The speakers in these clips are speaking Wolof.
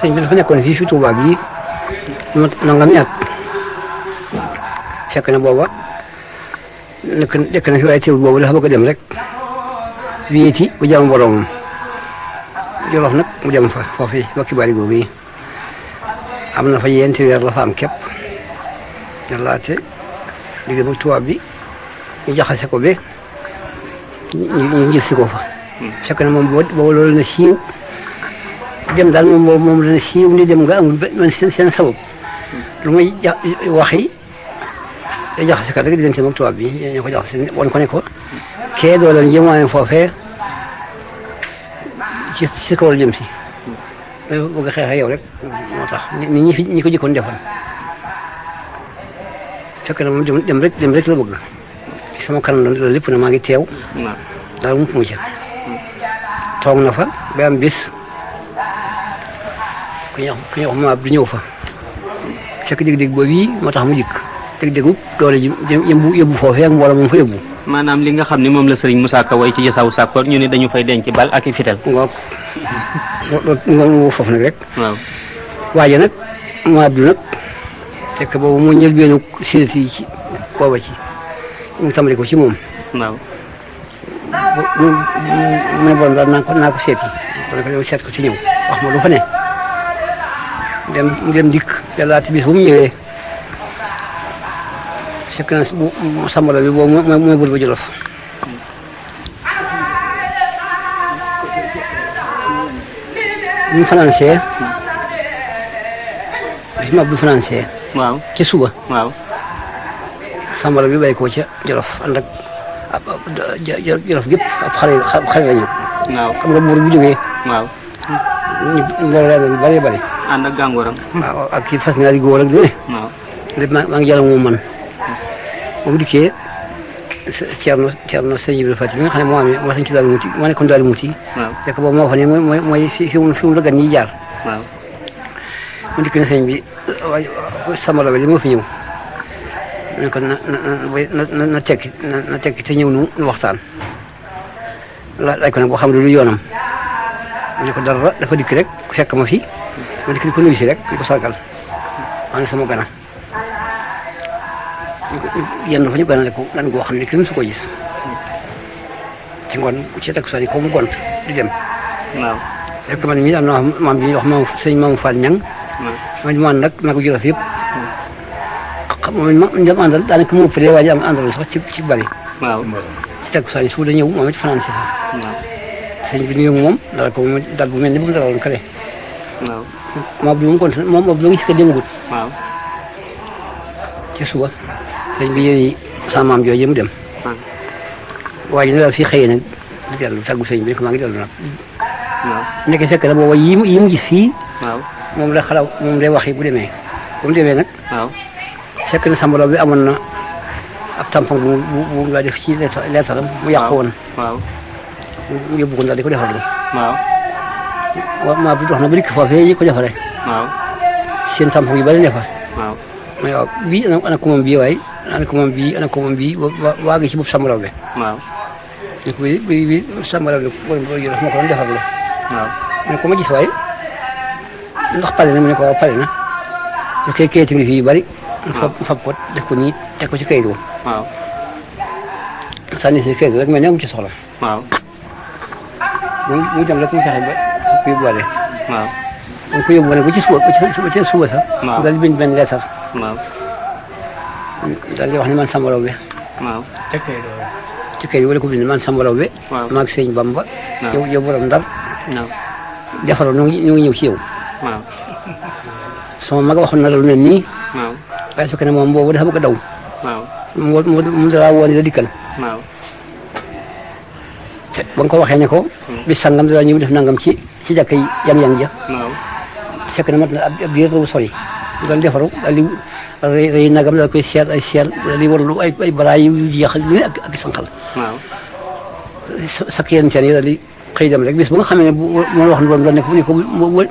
sëñ bi dafa nekkoon fii fi Touba gii nangami at fekk na booba nekk na fi waaye teewul boobu dafa bëgg a dem rek wéeti bu jàmm boromam Jolof nag mu dem fa foofu ba kibaari googu yi am na fa yenti weer la fa am képp yàllaate liggéey ba tubaab bi ñu jaxase ko ba ñu gis si ko fa fekk na moom boobu loolu na siiw dem daal moom dana siiw ni dem nga amul man seen sabab lu muy waxi jaxase kat rek diggante moom tubaab bi ñu ko jaxase woon ko ne ko kee doo leen jëmwaane foofee ci kaw la jëm si bëgg a xeex yow rek moo tax ñi ko jëkkoon defal fekk na moom dem rek la bëgg ci sama kanam loolu lépp na maa ngi teew daal mu ca toog na fa ba am bis ku ñuy wax maab du ñëw fa fekk dégg-dégg boobu yi moo tax mu dikk dégg-déggu doole ji yóbbu foofee ak mbooloo moom fa yóbbu maanaam li nga xam ne moom la Serigne Moussa Ka way ci Jasaawu Sakkoor ñu ne dañu fay denc bal ak i fital loolu foofu nag rek waaw waaye nag maab du nag fekk boobu moo njëlbeenu séet yi ci booba ci mu tàmbali ko ci moom waaw mu ne borom daal naa ko seeti kon ko seet ko ci ñëw wax ma lu fa ne dem dikk yàlla ti bis bu mu ñëwee fekk na bu sambalo bi boobu mooy bul ba Jolof bu ñu financé bi ma bu financé waaw ci suba waaw sambalo bi bay ko ca Jolof ànd ak Jolof gépp ab xale la ñu waaw xam nga buur bu jógee waaw mbooloo la doon bari bari ànd ak gàngooram waaw ak kii fas ñaari góor ak lu ne waaw lépp maa ngi jàll moom man ba mu dikkee Thierno sëñ Ibrahima Fatick nga xam ne moo sañ ci Daaru Muti moo nekkoon Daaru Muti fekk boobu moo fa ne mooy fi mu la gan ñi jaar waaw mu dikk ne sëñ bi samalo bi li moo fi ñëw mu ne ko na tekki te ñëw nu waxtaan laaj ko nag boo xam ne lu yoonam mu ne ko dara dafa dikk rek fekk ma fi ma dikk di ko nuyu si rek di ko sargal maa ngi sama gana yenn dafa ñu ganale ko gan goo xam ne kenn su ko gis ci ngoon ci takkusaan yi ko mu gont di dem waaw rek man mii am na maam bi ñuy wax sëñ Maamu Fall Ñang man nag maa ko Jolof yëpp moom dem àndal daanaka mu ëpp de waa ji am àndal sax ci bari waaw ci takkusaan yi su da ñëw moom it fanaan si fa waaw sëñ bi nuyu moom dal ko dal bu mel ni bu mu dalaloon kale waaw moom moom gont moom la ngi si ko démagut waaw ci suba sëñ bi yooyu sama maam jooju mu dem waaye ne daal fii xëyee nag di dellu tàggu sëñ bi ko maa ngi dellu nag waaw nekk fekk na booba yi mu gis fii waaw moom la xalaw moom lay wax yi bu demee nag waaw fekk na sambalo bi amoon na ab tampon bu mu daa def ci leetaram mu yàqu woon waaw mu yóbbu ko daal di ko defar waaw maa bi dox na ba dikk foofee yi ko defaree waaw seen tampon yu bari ne fa waaw ma ne waaw bii ana ko moom bii waaye ana ko moom bii waa gi ci bopp sambalo bi waaw ne ko bi sambalo bi moo ko doon defar la waaw ne ko ma gis waaye ndax pare na mu ne ko waaw pare na su kay kayit ngi fii yu bari fab ko def ko nii teg ko ci kayit waaw sànni si kayit rek mel ne amu ci soxla waaw mu dem rek mu fexe ba ko yóbbuwaale waaw mu ko yóbbuwaale ba ci suba sax daal di bind benn leetar waaw daal di wax ne man sambalaw bi waaw ci kayit wala ko bind man sambalaw bi maag sëñ Bamba yow borom Ndar defaroo ñu ngi ñëw ci yow waaw sama mag waxoon na la lu ne nii waaw waaye fekk na moom boobu dafa bëgg a daw waaw mu dara woon la dikkal waaw ba nga ko waxee ne ko bis sangam dara ñëw def nangam ci jàkka yi yang ja waaw fekk na mat na ab biir bu sori daal defaru daal di rëy nagam daal koy seet ay seet daal di warlu ay baraay yu jeex lu ne ak sanqal waaw sak yenn seen yi daal di xëy dem rek bis ba nga xamee ne bu ma wax ne doon ne ko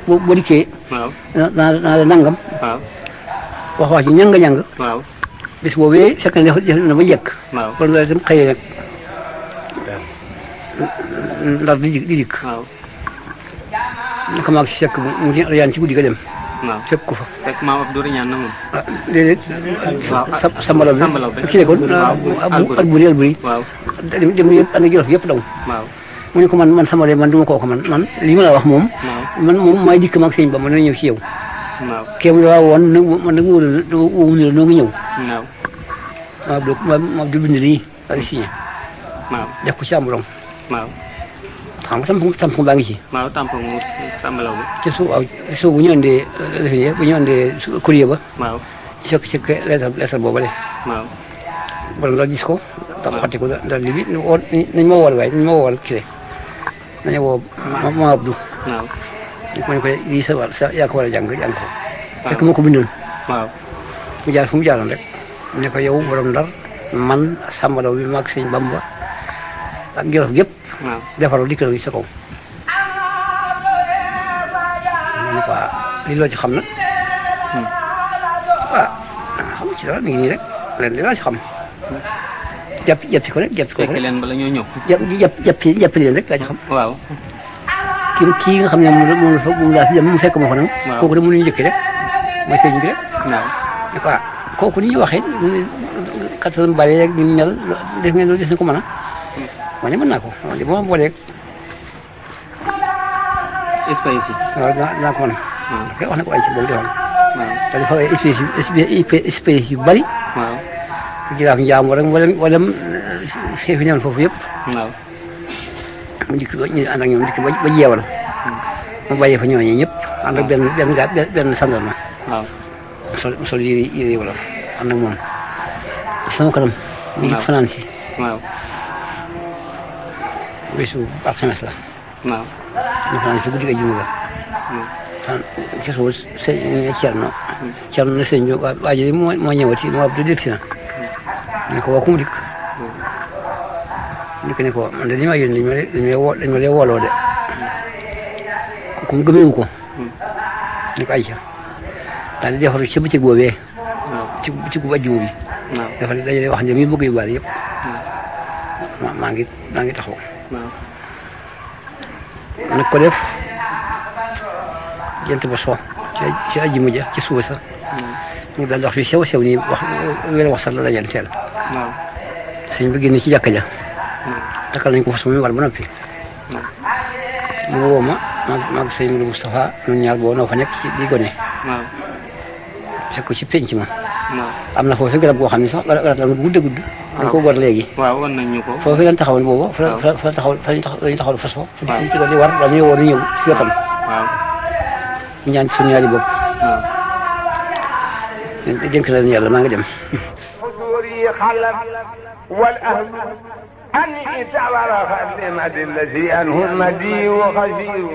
boo dikkee waaw naa la nangam waaw wax ji ñanga waaw bis boobee fekk na def na ba njëkk waaw kon loolu itam xëyee nag Ndar di dikk waaw naka maag si fekk mu yaan ci guddi ga dem waaw fekk ko fa fekk maam Abdou ñaan na moom. ah déedéet sambalaw bi ki nekkoon ak buri waaw dem yëpp ànd ak Jolof yëpp daw waaw mu ne ko man sama man du ma kooku man li ma la wax moom man moom maay dikk maag sëñ ba ma dana ñëw ci yow waaw kéem la waaw woon man nag wóolu la noo ngi ñëw waaw ma Abdou bind lii ak signé waaw def ko ci amulong waaw xam nga tampon baa ngi ci waaw tampon mu sambalaw bi ci suuf waaw ci suuf bu ñu andee defe bu ñu andee courrier ba waaw fekk ci lettre boobale waaw wala nga gis ko tam xati ko daal li bi nañ ma wool waaye nañ ma wool kii nañu woo ma Abdou waaw ma ne ko lii sa yaa ko war a jàng ko fekk moo ko bindoon waaw mu jaar fu mu jaaroon rek ne ko yow borom Ndar man sambalaw bi maag sëñ Bamba ak Jolof gépp waaw defaroo dikkal gi sa kaw ma ne ko li loo ci xam nag xam ci dara mi ngi nii rek leen li laa ci xam jàppi ko rek jàppi ko fekk leen bala ñoo ñëw jàppi leen rek laa ci xam waaw kii nga xam ne moom laa fi dem mu fekk ma ko nag kooku de mënuñu njëkki rek mooy sëñ bi rek waaw ne ko kooku ni ñu waxee kattan bari rek ni mu mel def ngeen loolu des na ko mën a ma ne mën naa ko li ma booleeg espèce yi waaw dinaa ko mën a wax na ko ay ci boobu defoon waaw te dafa ay espèce yu bari waaw jiraaf njaam rek wala chef yi newoon foofu yëpp waaw mu dikk ba ñu ànd ak ñoom dikk ba jeewal mu bàyyi fa ñooñu ñëpp ànd ak benn sandarma waaw sol yére wolof ànd ak moom sama kanam mu ngi fanaan si waaw weesu alxames la waaw ñu fanaan si guddi ga juma ga fan ci suba sëñ Cerno na sëñ bi waa ji moo ñëwati moo Abdou dégg si na ne ko waa ku mu dikk ne ko man de li ma yónni dañ ma lee wooloo de ku mu gëmeewu ko ne ko ayca daal di defar ci bëccëg boobee ci bëccëgu ajjuma bi dafa dajale wax ne mi bëgg yu bari yëpp maa ngi taxaw nag ko def jant ba so ci ajjuma ja ci suba sax ñu daal di wax fi sew nii wax sax la dajal teel sëñ bi génn ci jàkka ja takkal nañ ko fas muy war ba noppi mu woo ma maag sëñ Modou Moustapha ñun ñaar boo noo fa nekk ci di gone fekk ko ci penc ma am na foofu garab goo xam ne sax garab la gudd dañ ko gor léegi waaw wan nañ ñu ko foofu lañ taxawoon boobu fa taxaw fas fa ñu ci di war dañuy woo ñëw ci wetam ñaan suñu ñaari bopp dénk na leen yàlla maa ngi dem والأهل أني تبرخ لمد الذي أنه المدي وخفير